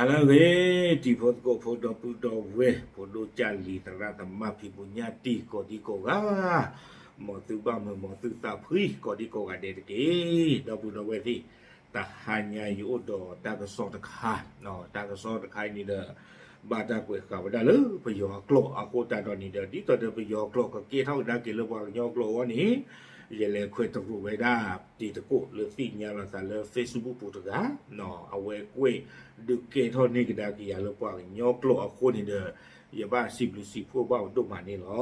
ဂ့ၤ တံၤဖိသကိးဖိ ဒီပုၢ်ဒီဝဲၢ် ဖိဒိၣ်ကၢ်လံၤ သရၣ်သမါ ဖံးဘူးညၣ်တံၢ် ကိးဒံကိးဂၤ, မ်သုဘၣ်မုာ် မ်သုသးဖှံ ကိးဒံကိးဂၤဒဲးတက့ၢ်. ဒီပုၢ်ဒီဝဲၢ်သ့ၣ်, တဟါညါယအိၣ်ဒီးတၢ်ကစီၣ်တခါ, တၢ်ကစီၣ်တခါအံၤန့ၣ်ဒီး ဘၣ်တၢ်ကွဲးဃာ်ဝဲဒၣ်လၢပယီၤအကျိာ်အဃိသတးဒီးန့ၣ်ဒီး ဒ်သိးဒီးပယီၤကျိာ်ကကဲထီၣ်ကဒါက့ၤလၢပှၤကညီကျိာ်အဂီၢ်န့ၣ် ယလဲၤခွဲးတရူးဝဲဒၣ်တံၤသကိးလၢသ့ၣ်ညါလိာ်သးလၢ Facebook ပူၤတဂၤ, အဝဲကွဲးဒုးကဲထီၣ်န့ၢ်ကဒါက့ၤယၤလၢပှၤကညီကျိာ်အဃိန့ၣ်ဒီး ယဘၣ်စံးဘျုးစံးဖှိၣ်ဘၣ်အီၤဒိၣ်မးန့ၣ်လီၤ.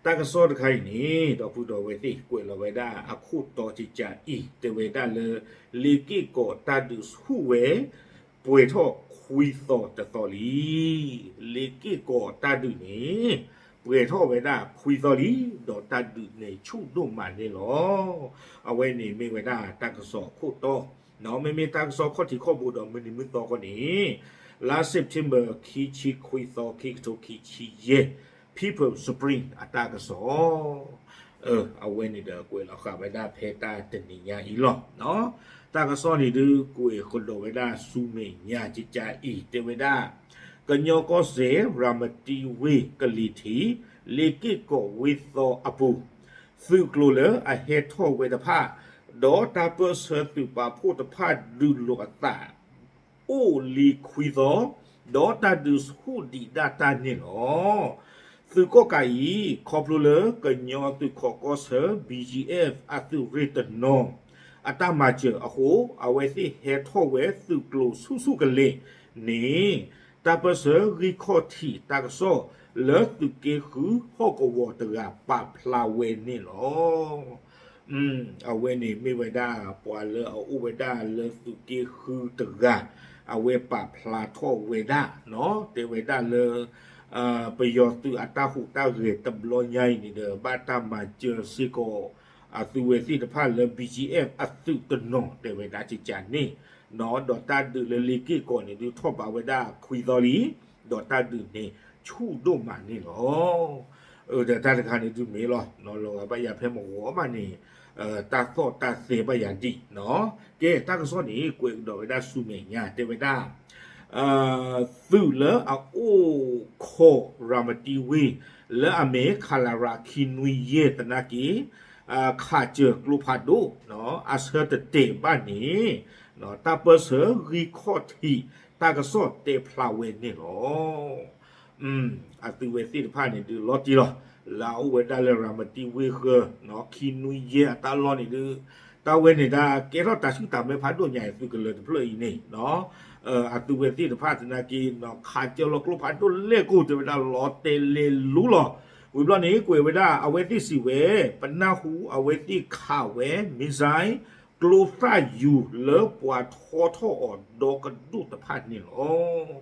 တၢ်ကစီၣ်တခါအံၤန့ၣ် ဒီပုၢ်ဒီဝဲၢ်သ့ၣ် ကွဲးလီၤဝဲဒၣ်အခိၣ်တီကကးအံၤ တဲဝဲဒၣ်လၢ လ့ၤက့ၢ်ကီးတၢ်ဒုးဆူၣ်ဝဲ ပှဲၤထီၣ်ခွံသီတသီလံ. လ့ၤက့ၢ်ကီးတၢ်ဒုးန့ၣ် ပှဲၤထီၣ်ဝဲဒၣ်ခွံသီလံ, ဒီးတၢ်ဒုးန့ၣ်ဆူၣ်ဒိၣ်မးန့ၣ်လီၤ. အဝဲန့ၣ်မ့ၢ်ဝဲဒၣ်တၢ်ကစီၣ်အခိၣ်တီ, မ့မ့ၢ်တၢ်ကစီၣ်ခီၣ်ထံးခီၣ်ဘိဒီးမုၢ်နံၤမုၢ်သီအဃိန့ၣ် လါ September ခံဆံခွံသီ ခံကထိခံဆံယဲၢ် People Spring အတၢ်ကစီၣ် အဝဲန့ၣ်ဒီးကွဲးလီၤဃာ်ဝဲဒၣ်ဖဲတၢ်တနံၤညါအံၤလီၤ. တၢ်ကစီၣ်န့ၣ်ဒုးကွဲးကဒီးဝဲဒၣ်ဆူမဲာ်ညါကကးအံၤ တဲဝဲဒၣ် ကညီကီၢ်စဲၣ် ရၤမတံဝ့ၢ်ကလံၤထံး လ့ၤက့ၢ်ကီးဝ့ၢ်သီအပူၤ သုးကျိၤလၢအဟဲထီၣ်ဝဲတဖၣ် ဒီးတၢ်ပၢၢ်ဆၢသုးပာ်ဖှိၣ်တဖၣ်ဒုးလိာ်အသး အိၣ်လံခွံသီ, ဒီးတၢ်ဒုးဆူၣ်ဒံးဒၣ်တၢ်န့ၣ်လီၤ. သုးကီၣ်ကးအံၤ ခီဖျိလၢကညီသုးခိးကီၢ်ဆၢ BGF အသုးရ့ၣ်တနီၤ အတၢ်မၤစၢၤအဃိ အဝဲသ့ၣ်ဟဲထီၣ်ဝဲသုးကျိၤဆူၣ်ဆူၣ်ကလဲာ်န့ၣ် တၢ်ပၢၢ်ဆၢဂံၢ်ခီၣ်ထံးတၢ်ကစီၣ်လၢသုးက့ဃုဟီၣ်ကဝီၤတဂၤပာ်ဖျါဝဲန့ၣ်လီၤ. အဝဲန့ၣ်မ့ၢ်ဝဲဒၣ်ပှၤလၢအအိၣ်ဝဲဒၣ်လၢသုးက့ဃုတဂၤ အဝဲပာ်ဖျါထီၣ်ဝဲဒၣ် တဲဝဲဒၣ်လၢ ပယီၤသုးအတၢ်ဟူးတၢ်ဂဲၤတဘျီညါအံၤန့ၣ်ဒီး ဘၣ်တၢ်မၤစၢၤစ့ၢ်ကီး အသုးဝဲသ့ၣ်တဖၣ်လၢ BGF အသုးတနီၤ တဲဝဲဒၣ်ကကးန့ၣ်, ဒီးတၢ်ဒုးလၢလ့ၤက့ၢ်ကီးန့ၣ်ဒုးထီၣ်ဘးဝဲဒၣ်ခွံသီလံ, ဒီးတၢ်ဒုးန့ၣ်ဆူၣ်ဒိၣ်မးန့ၣ်လီၤ. ဒီးတၢ်တခါန့ၣ်ဒုးမ့ၢ်လီၤ လီၤဂာ်ဘၣ်ယၤဖဲမုၢ်ဂီၤဘၣ်န့ၣ် တၢ်သီၣ်တၢ်သဲဘၣ်ယၤဒံး, ကဲ တၢ်ကစီၣ်န့ၣ် ကွဲးကဒီးဝဲဒၣ်ဆူမဲာ်ညါ တဲဝဲဒၣ် သုးလၢအအိၣ်ခိးရၤမတံဝ့ၢ် လၢအမ့ၢ် ခလရ ခံနွံယဲၢ်သနာ်က့ ခးစၢၤကျိဖးဒိၣ် အဆၢတတဲာ်ဘၣ်န့ၣ် တၢ်ပၢၢ်ဆၢဂံၢ်ခီၣ်ထံးတၢ်ကစီၣ်တဲဖျါဝဲန့ၣ်လီၤ. အသုးဝဲသ့ၣ်တဖၣ်န့ၣ်ဒုးလီၤတံၢ်လီၤ, လၢအအိၣ်ဝဲဒၣ်လၢရၤမတံဝ့ၢ်ဃၢၤ ခံနွံယဲၢ်အတၢ်လီၢ်န့ၣ်ဒုး တၢ်ဝဲန့ၣ်ဒၣ်ကဲထီၣ်တၢ်ဆူၣ်တၢ်မဲဖးဒိၣ်ညါအံၤ သုးကလၢၤတဖျၢၣ်အံၤန့ၣ် အသုးဝဲသ့ၣ်တဖၣ်သနာ်က့ ခးစၢၤလီၤကျိဖးဒိၣ်လဲၣ်ကိၣ် တဲဝဲဒၣ်လီၤတဲာ်လဲၤလူလီၤ. ဝံၤဘျီန့ၣ် ကွဲးဝဲဒၣ် အဝဲသ့ၣ်စံးဝဲ ပနၢ်ဟူအဝဲသ့ၣ်ခးဝဲ missile ကျိသၣ်ယူၤလၢပှၤထီထီၣ်အီၤဒီကဒိၣ်တဖၣ်န့ၣ်လီၤ.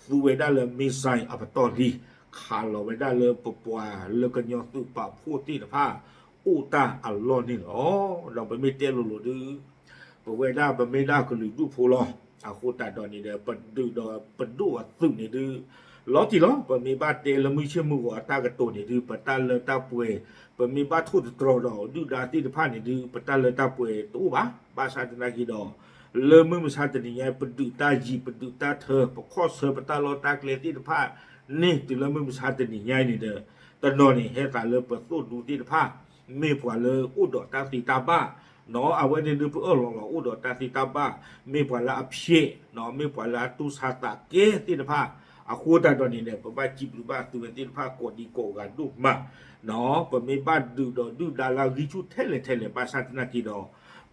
သူဝဲဒၣ်လၢ missile အပတီၢ်လံ ခးလီၤဝဲဒၣ်လၢပပှၤလၢကညီသုးပာ်ဖှိၣ်သ့ၣ်တဖၣ် အိၣ်တၢ်အလီၢ်န့ၣ်လီၤ. ဒီးပမ့ၢ်တဲလိၤလိၤဒုး ပဝဲဒၣ်ပမ့ၢ်ဒၣ်ကလုာ်ဒူၣ်ဖိလီၤ. အဃိသတးဒီးန့ၣ်ဒီး ပဒုးဒီးပဒိၣ်အသုးန့ၣ်ဒုး လီၤတံၢ်လီၤ. ပမ့ၢ်ဘၣ်တဲလၢမုၢ်ဆ့ၣ်မုၢ်ဂီၤအတၢ်ကတိၤန့ၣ်ဒုး ပတၢ်လၢတၢ်ပှဲၤ, ပမ့ၢ်ဘၣ်ထိၣ်သတြီၤဒီးဒုၣ်ဒါသ့ၣ်တဖၣ်န့ၣ်ဒုး ပတၢ်လၢတၢ်ပှဲၤတအိၣ်ဘၣ်. ဘၣ်ဆၣ်သနာ်က့ဒီး လၢမုၢ်မဆါတနံၤညါ ပဒုးတၢ်ယံၤ ပဒုးတၢ်ထၢ ပခီၣ်ဆၢပတၢ်လီၢ်တၢ်ကျဲသ့ၣ်တဖၣ်န့ၣ် တုၤလၢမုၢ်မဆါတနံၤညါအံၤန့ၣ်ဒီး တနီၤန့ၣ် ဟဲသးလၢပသိၣ်ဒူသ့ၣ်တဖၣ် မ့ၢ်ပှၤလၢအိၣ်ဒီးတၢ်သ့တၢ်ဘၣ်, အဝဲန့ၣ်ဒုးပအၢၣ်လီၤလီၤအိၣ်ဒီးတၢ်သ့တၢ်ဘၣ်, မ့ၢ်ပှၤလၢအဖျဲး, မ့ၢ်ပှၤလၢအတူၢ်ဆါသးကဲသ့ၣ်တဖၣ်, အဃိသတးဒီးန့ၣ်ဒီး ပဘၣ်စံးဘျုးဘၣ်သုဝဲသ့ၣ်တဖၣ်ကိးဒံကိးဂၤဒိၣ်မး, ပမ့ၢ်ဘၣ်ဒုးဒီးဒုၣ်ဒါလၢအဂံၢ်ဆူၣ်ထဲလဲၣ်ထဲလဲၣ် ဘၣ်ဆၣ်သနာ်က့ဒီး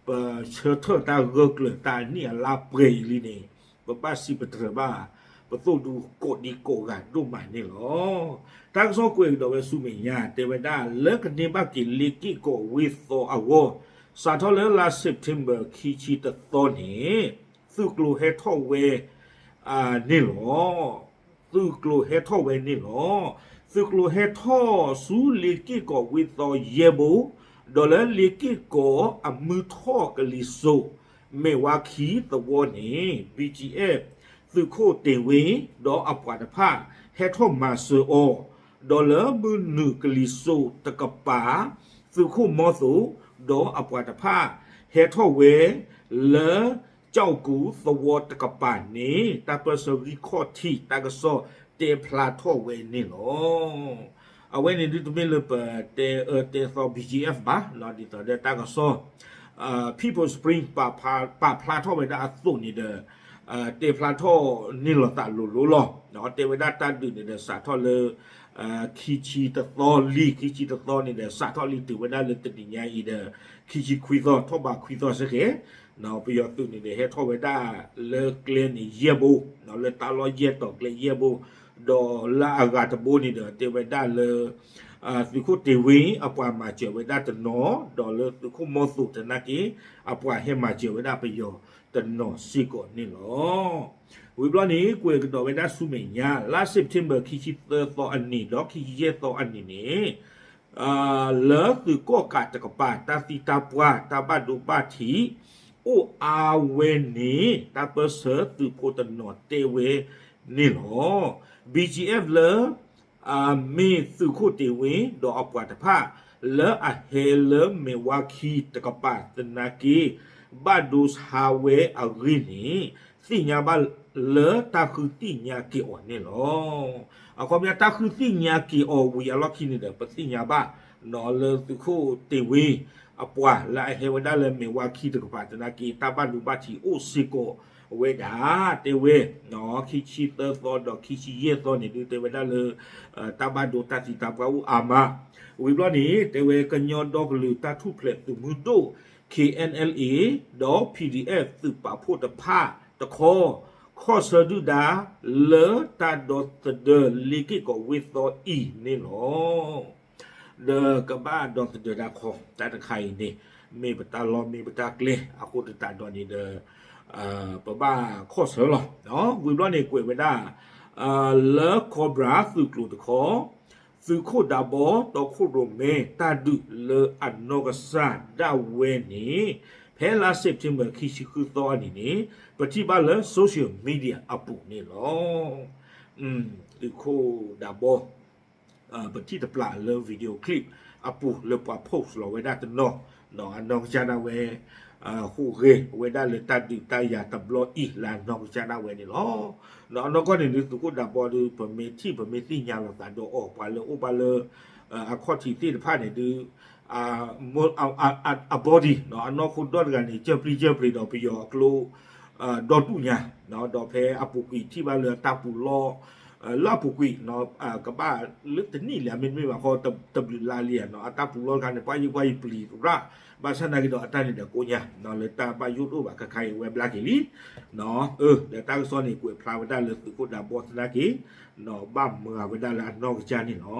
ပဆၢထၢၣ်တၢ်ဂၢၢ်ကျၢၤတၢ်အနံၣ်အလါပှဲၤအံၤလံန့ၣ် ပဘၣ်စံးပတြၢၤဘၣ် ပသိၣ်ဒူကိးဒံကိးဂၤဒိၣ်မးန့ၣ်လီၤ. တၢ်ကစီၣ်ကွဲးကဒီးဝဲဆူမဲာ်ညါ တဲဝဲဒၣ် လၢကန့ၢ်ဘၣ်က့ၤလ့ၤက့ၢ်ကီးဝ့ၢ်သီအဂီၢ် စးထီၣ်လၢလါ September ခံဆံတသီန့ၣ် သုးကျိၤဟဲထီၣ်ဝဲ န့ၣ်လီၤ. သုးကျိၤဟဲထီၣ်ဝဲန့ၣ်လီၤ. သုးကျိၤဟဲထီၣ်ဆူလ့ၤက့ၢ်ကီးဝ့ၢ်သီယဲၢ်ဘိ, ဒီးလၢလ့ၤက့ၢ်ကီးအမုၢ်ထီၣ်ကလံၤစိး မဲာ်ဝါခံသဝီန့ၣ် BGF သုးခိၣ်တ့ၢ်ဝ့ ဒီးအပှၤတဖၣ် ဟဲထီၣ်မၤစၢၤအီၤ, ဒီးလၢမုၢ်နုာ်ကလံၤစိးတကပၤ သုးခိၣ်မီသိး ဒီးအပှၤတဖၣ် ဟဲထီၣ်ဝဲလၢ ကၠီၣ်ကူၣ်သဝီတကပၤန့ၣ် တၢ်ပၢၢ်ဆၢဂံၢ်ခီၣ်ထံးတၢ်ကစီၣ်တဲဖျါထီၣ်ဝဲန့ၣ်လီၤ. အဝဲန့ၣ်ဒုးတမ့ၢ်လၢပတဲအၢတဲသီ ဘီကၠံအ့ၣ် ဘၣ်, ဒ်သိးဒီးတၢ်ကစီၣ် People Spring ပာ်ဖျါထီၣ်ဝဲဒၣ်အသိးန့ၣ်ဒီး တဲဖျါထီၣ်န့ၢ်လိာ်သးလိၤလိၤလီၤ. တဲဝဲဒၣ်တၢ်ဒုးန့ၣ်ဒီးစးထီၣ်လၢ ခံဆံတသီလံ, ခံဆံတသီန့ၣ်ဒီး စးထီၣ်လံတုၤဝဲဒၣ်လၢတနံၤညါအံၤဒီး ခံဆံခွံသီ, ထီၣ်ဘးခွံသီစ့ၢ်ကီး, ပယီၤသုးန့ၣ်ဒီးဟဲထီၣ်ဝဲဒၣ်လၢကျဲန့ၣ်ယဲၢ်ဘိ, လၢတၢ်လီၢ်ယဲၢ်တီၤကျဲယဲၢ်ဘိ, ဒီးလၢအဂၤတဘိန့ၣ်ဒီးတဲဝဲဒၣ်လၢ သုးခိၣ်တ့ၢ်ဝ့ အပှၤမၤစၢၤဝဲဒၣ်တနီၤ, ဒီးလၢသုးခိၣ်မီၢ်သိးတနာ်က့ အပှၤဟဲမၤစၢၤဝဲဒၣ်ပယီၤတနီၤစ့ၢ်ကီးန့ၣ်လီၤ. ဝံၤဘျီန့ၣ် ကွဲးကဒီးဝဲဒၣ်ဆူမဲာ်ညါ လါ September ခံဆံသၢသီအနံၤ ဒီးခံဆံယဲၢ်သီအနံၤန့ၣ် လၢသုးကီၣ်ကးတကပၤ တၢ်သံတၢ်ပှၢ် တၢ်ဘၣ်ဒိဘၣ်ထံး အိၣ်အါဝဲန့ၣ် တၢ်ပၢၢ်ဆၢသုးဖိတနီၤတဲဝဲန့ၣ်လီၤ. ဘီကၠံအ့ၣ် လၢ မ့ၢ်သုးခိၣ်တ့ၢ်ဝ့ ဒီးအပှၤတဖၣ် လၢအဟဲလၢမဲာ်ဝါခံတကပၤသနာ်က့ ဘၣ်ဒိဆါဝဲအဂ့ၢ်န့ၣ် သ့ၣ်ညါဘၣ်လၢတၢ်ဃုသ့ၣ်ညါက့ၤအီၤန့ၣ်လီၤ. အခီပညီတၢ်ဃုသ့ၣ်ညါက့ၤအီၤဝံၤအလီၢ်ခံန့ၣ်ဒီး ပသ့ၣ်ညါဘၣ် လၢသုးခိၣ်တ့ၢ်ဝ့ အပှၤလၢအဟဲဝဲဒၣ်လၢမဲာ်ဝါခံတကပၤသနာ်က့ တၢ်ဘၣ်ဒိဘၣ်ထံးအိၣ်စ့ၢ်ကီးဝဲဒၣ် တဲဝဲ ခံဆံသၢသီဒီးခံဆံယဲၢ်သီန့ၣ်ဒုး တဲဝဲဒၣ်လၢ တၢ်ဘၣ်ဒိတၢ်သံတၢ်ပှၢ်အိၣ်အါမး, ဝံၤဘျီန့ၣ် တဲဝဲကညီဒီကလုာ်တၢ်ထူၣ်ဖျဲးသုးမုၢ်ဒိၣ် K N L A ဒီး P D F သုးပာ်ဖှိၣ်တဖၣ်တခီ ခီၣ်ဆၢဒုၣ်ဒါ လၢတၢ်ဒီသဒၢလ့က့ၢ်ကီးဝ့ၢ်သီအံၤန့ၣ်လီၤ. ဒီးကဘၣ်ဒီသဒၢတၢ်ခီ တၢ်တခါအံၤန့ၣ် မ့ၢ်ပတၢ်လီၢ်မ့ၢ်ပတၢ်ကျဲ အဃိသတးဒီးန့ၣ်ဒီး ပဘၣ်ခီၣ်ဆၢလီၤ. ဝံၤဘျီန့ၣ်ကွဲးဝဲဒၣ် လၢ Cobra သုးကျိၤတခီ သုးခိၣ်ဒးဘီ တီခိၣ်ရိၣ်မဲတၢ်ဒုးလၢအနီၢ်ကစၢ်ဒၣ်ဝဲန့ၣ် ဖဲလါ September ခံဆံဃုသီအနံၤန့ၣ် ပထံၣ်ဘၣ်လၢ social media အပူၤန့ၣ်လီၤ. သုးခိၣ်ဒးဘီ ပထံၣ်တပျၢ်လၢ video clip အပူၤလၢပှၤ post လီၤဝဲဒၣ်တနီၤ အနီၢ်ကစၢ်ဒၣ်ဝဲ ဟူးဂဲၤဝဲဒၣ်လၢတၢ်ဒုးတၢ်ယၤတဘျီအံၤလၢအနီၢ်ကစၢ်ဒၣ်ဝဲန့ၣ်လီၤ. ဒီးအနီၢ်ကီၢ်န့ၣ်ဒုး သုးခိၣ်ဒးဘီဒုး ပမ့ၢ်ထံၣ်ပမ့ၢ်သ့ၣ်ညါလိာ်သးဒီးအီၤ ပှၤလၢအိၣ်ဘၣ်လၢ အခီၣ်ထံးသ့ၣ်တဖၣ်န့ၣ်ဒုး အ body အနီၢ်ခိဒီတဂၤန့ၣ် ကၢၢ်ပျံၤကၢၢ်ပျံၤဒီးပယီၤအကျိ ဒီတူၢ်ညါ ဒီးဖဲအပူၤကွံာ်ထံၣ်ဘၣ်လၢအတၢ်ပူၤလီၢ် လၢအပူၤကွံာ် ကဘၣ်လၢတနံၣ်လံ မ့တမ့ၢ်ဘၣ်ဃီ တဘျုးလါလံ အတၢ်ပူၤလီၢ်တခါန့ၣ် ပှၤယံာ်ပှၤယံာ်ပျံၤရၣ် ဘၣ်ဆၣ်သနာ်က့ဒီးအတၢ်န့ၣ်ဒီးကိးညါ လၢတၢ်ဘၣ်ယိၣ်ဒိၣ်ဘၣ်ခဲခါအံၤ ဝဲဘျါက့ၤလံ ဒီးတၢ်ကစီၣ်န့ၣ် ကွဲးဖျါဝဲဒၣ်လၢသုးခိၣ်ဒးဘီသနာ်က့ ဘၣ်မၤဝဲဒၣ်လၢအနီၢ်ကစၢ်န့ၣ်လီၤ.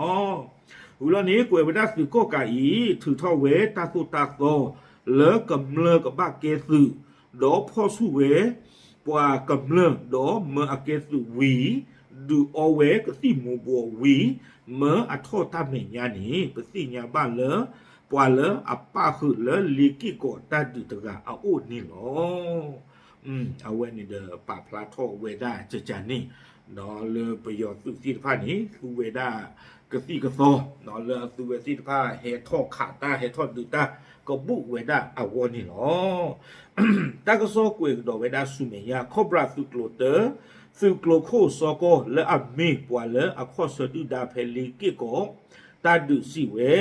ဝံၤလီၤန့ၣ် ကွဲးဝဲဒၣ်သုးကီၣ်ကးအံၤ ထုးထီၣ်ဝဲတၢ်သိၣ်တၢ်သီ လၢကမျၢၢ်ကဘၣ်ကဲသုး ဒီးဖီၣ်ဆူၣ်ဝဲ ပှၤကမျၢၢ်ဒီးမၢအကဲသုးဝံၤ ဒုးအီဝဲကသံၣ်မူၤဘှီးဝံၤ မၢအထီၣ်တၢ်မဲာ်ညါန့ၣ် ပသ့ၣ်ညါဘၣ်လၢ ပှၤလၢအပၣ်ဃုာ်လၢလ့က့ၢ်ကီးတၢ်ဒုးတဂၤအအိၣ်န့ၣ်လီၤ. အဝဲန့ၣ်ဒီးပာ်ဖျါထီၣ်ဝဲဒၣ်ကကန့ၣ် လၢပယီၤသုးသ့ၣ်တဖၣ်န့ၣ် သူဝဲဒၣ်ကသံၣ်ကသီ လၢအသူဝဲသ့ၣ်တဖၣ်ဟဲထီၣ်ခးတၢ်ဟဲထီၣ်ဒုးတၢ်ကဘူၣ်ဝဲဒၣ်အဂီၢ်န့ၣ်လီၤ. တၢ်ကစီၣ်ကွဲးကဒီးဝဲဒၣ်ဆူမဲာ်ညါ Cobra သုးကျိၤတၢ သုးကျိၤခိၣ်စီကီၢ်လၢအမ့ၢ်ပှၤလၢအခီၣ်ဆၢဒုၣ်ဒါဖဲလ့က့ၢ်ကီး တၢ်ဒုးစံးဝဲ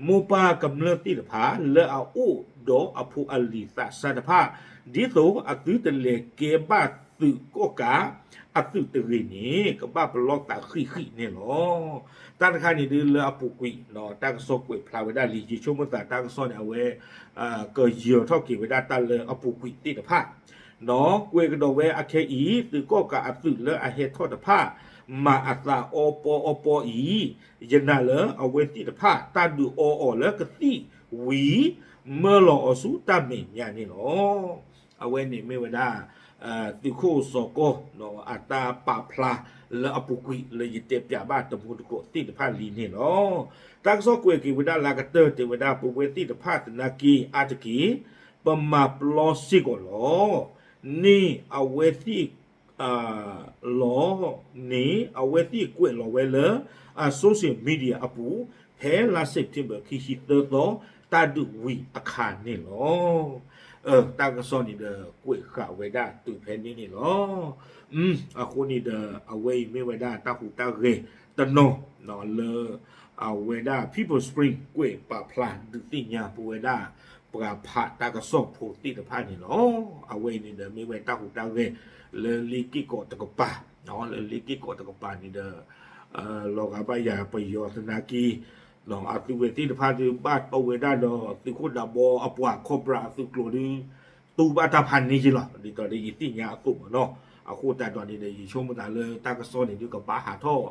မိၢ်ပၢ်ကမျၢၢ်သ့ၣ်တဖၣ် လၢအအိၣ်ဒီးအဖိအလံၤသးစၢ်တဖၣ် ဒ်သိးအသုတလဲၤကဲဘၣ်သုးကီၣ်ကး အသုးတဂ့ၤန့ၣ် ကဘၣ်ပလီၢ်သးဃံးဃံးန့ၣ်လီၤ. တၢ်တခါန့ၣ်ဒုးလၢအပူၤကွံာ် တၢ်ကစီၣ်ကွဲးဖျါဝဲဒၣ်လံ ယဆိကမိၣ်သးတၢ်ကစီၣ်န့ၣ် အဝဲ ကယၢၤထီၣ်က့ၤဝဲဒၣ်တၢ်လၢအပူၤကွံာ်သ့ၣ်တဖၣ် ဒီးကွဲးကဒီးဝဲအခဲအံၤ သုးကီၣ်ကးအသုးလၢအဟဲထီၣ်တဖၣ် မၤအသးအီပီအီပီအံၤ ယနာ်လၢအဝဲသ့ၣ်တဖၣ် တၢ်ဒုးအီအီၤလၢကသံၣ်ဝံၤ မၢလီၤအီၤဆူတၢ်မဲာ်ညါန့ၣ်လီၤ. အဝဲန့ၣ်မ့ၢ်ဝဲဒၣ် သုးခိၣ်စီၤကီၢ် အတၢ်ပာ်ဖျါလၢအပူၤကွံာ်လၢယတဲပၠးဘၣ်တမူတကိးသ့ၣ်တဖၣ်လံန့ၣ်လီၤ. တၢ်ကစီၣ်ကွဲးက့ၤဝဲဒၣ်လၢအကတၢၢ်တဲဝဲဒၣ် ပဝဲသ့ၣ်တဖၣ်သနာ်က့ အါတက့ၢ် ပမၤပလီစ့ၢ်ကီးလီၤ. န့ၣ်အဝဲသ့ၣ် လီၤ န့ၣ်အဝဲသ့ၣ်ကွဲးလီၤဝဲလၢ အ social media အပူၤ ဖဲလါ September ခံဆံသၢသီ တၢ်ဒုးဝံၤအခါန့ၣ်လီၤ. တၢ်ကစီၣ်န့ၣ်ဒီး ကွဲးဃာ်ဝဲဒၣ်တုၤဖဲန့ၣ်န့ၣ်လီၤ. အဃိန့ၣ်ဒီး အဝဲအံၤမ့ၢ်ဝဲဒၣ်တၢ်ဟူးတၢ်ဂဲၤတနီၤ လၢ အဝဲဒၣ် People Spring ကွဲးပာ်ဖျါဒုးသ့ၣ်ညါပဝဲဒၣ် ပှၤဖးတၢ်ကစီၣ်ဖိသ့ၣ်တဖၣ်န့ၣ်လီၤ. အဝဲအံၤန့ၣ်ဒီး မ့ၢ်ဝဲတၢ်ဟူးတၢ်ဂဲၤ လၢလ့က့ၢ်ကီးတကပၤ, လၢလ့က့ၢ်ကီးတကပၤန့ၣ်ဒီး လီၤဂာ်ဘၣ်ယၤပယီၤသနာ်က့ အသုဝဲသ့ၣ်တဖၣ်ဒုးဘၣ်တီဝဲဒၣ်ဒီး သုးခိၣ်ဒးဘီအပှၤ Cobra အသုးကျိၤဒုး တူၢ်ဘၣ်တၢ်ဖးန့ၢ်က့လီၤ. ဒ်သိးဒီးယသ့ၣ်ညါအသိးမ့ၢ်နီၤ. အဃိသတးဒီးန့ၣ်ဒီး ယဆိကမိၣ်သးလၢတၢ်ကစီၣ်န့ၣ်ဒုးကဘၣ်ဟးထီၣ်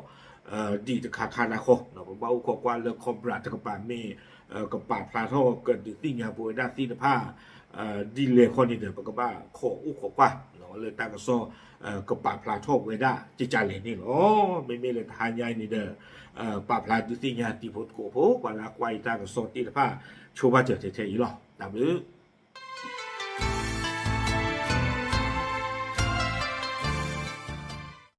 ဒံးတခါခါနၤဃီ, ပဘၣ်အိၣ်ခိးကွၢ်လၢ Cobra တကပၤမ့ၢ် ကပာ်ဖျါထီၣ်ကဒုးသ့ၣ်ညါပဝဲဒၣ်သ့ၣ်တဖၣ် ဒ်လဲၣ်ဃီန့ၣ်ဒီး ပကဘၣ်ခိးအိၣ်ခိးကွၢ် လၢတၢ်ကစီၣ် ကပာ်ဖျါထီၣ်ဝဲဒၣ်ကကလဲၣ်န့ၣ်လီၤ. မ့မ့ၢ်လၢတဟါညါအံၤန့ၣ်ဒီး ပာ်ဖျါဒုးသ့ၣ်ညါတံၤဖိသကိးဖိ ပှၤလၢအကွၢ်အံၤတၢ်ကစီၣ်သ့ၣ်တဖၣ် ဆိဘၣ်စၢၤထဲထဲအံၤလီၤ. တၢ်ဘျုး